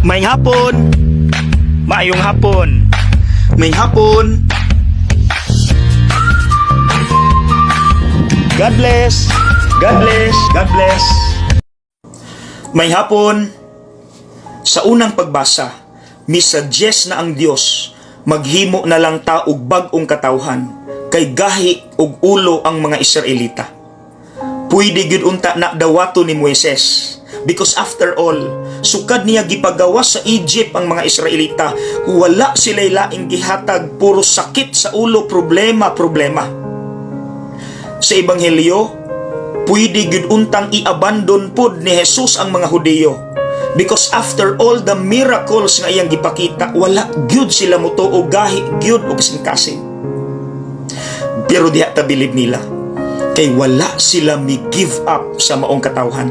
Maayong hapon. Maayong hapon. Maayong hapon. God bless. God bless. God bless. Maayong hapon. Sa unang pagbasa, misuggest na ang Dios maghimo na lang ta og bag-ong katawhan kay gahi og ulo ang mga Israelita. Pwede gyud unta na dawato ni Moises because after all, sukad niya gipagawas sa Egypt ang mga Israelita, wala sila laing gihatag, puro sakit sa ulo, problema, problema. Sa Ebanghelyo, pwede gyud untang i-abandon pod ni Jesus ang mga Hudiyo. Because after all the miracles nga iyang gipakita, wala gyud sila motuo, gahi gyud og kasing-kasing. Pero diha ta bilib nila. Kay wala sila mi give up sa maong katawhan.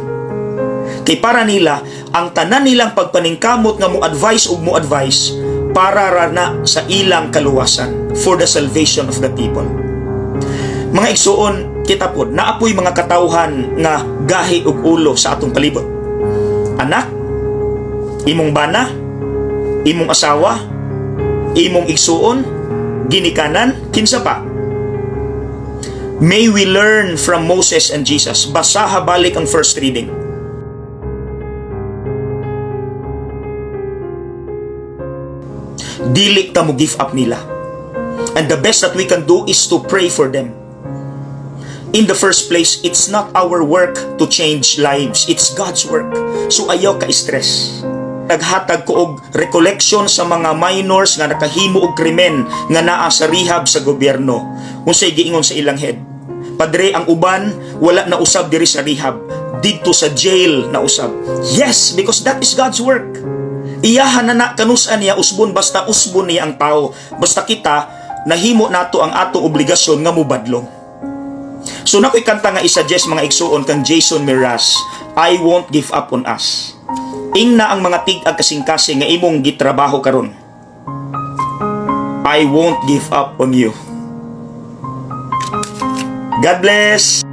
Kay para nila, ang tanan nilang pagpaningkamot nga mo advice ug mo advice para ra na sa ilang kaluwasan, for the salvation of the people. Mga igsuon, kita pod, naa poy mga katawhan nga gahi og ulo sa atong palibot. Anak, imong bana, imong asawa, imong igsuon, ginikanan, kinsa pa. May we learn from Moses and Jesus. Basaha balik ang first reading. Dili ta mo give up nila. And the best that we can do is to pray for them. In the first place, it's not our work to change lives. It's God's work. So ayaw ka stress. Naghatag ko og recollection sa mga minors nga nakahimo og krimen nga naa sa rehab sa gobyerno. Unsay giingon sa ilang head? "Padre, ang uban wala na usab diri sa rehab. Didto sa jail na usab." Yes, because that is God's work. Iyahan na na kanusan niya usbon, basta usbon niya ang tao. Basta kita nahimo nato ang atong obligasyon nga mubadlong. So nakoy kanta nga i-suggest, mga igsuon, kang Jason Mraz, "I Won't Give Up on Us." Ingna ang mga tig-ag kasing-kasing nga imong gitrabaho karon. I won't give up on you. God bless.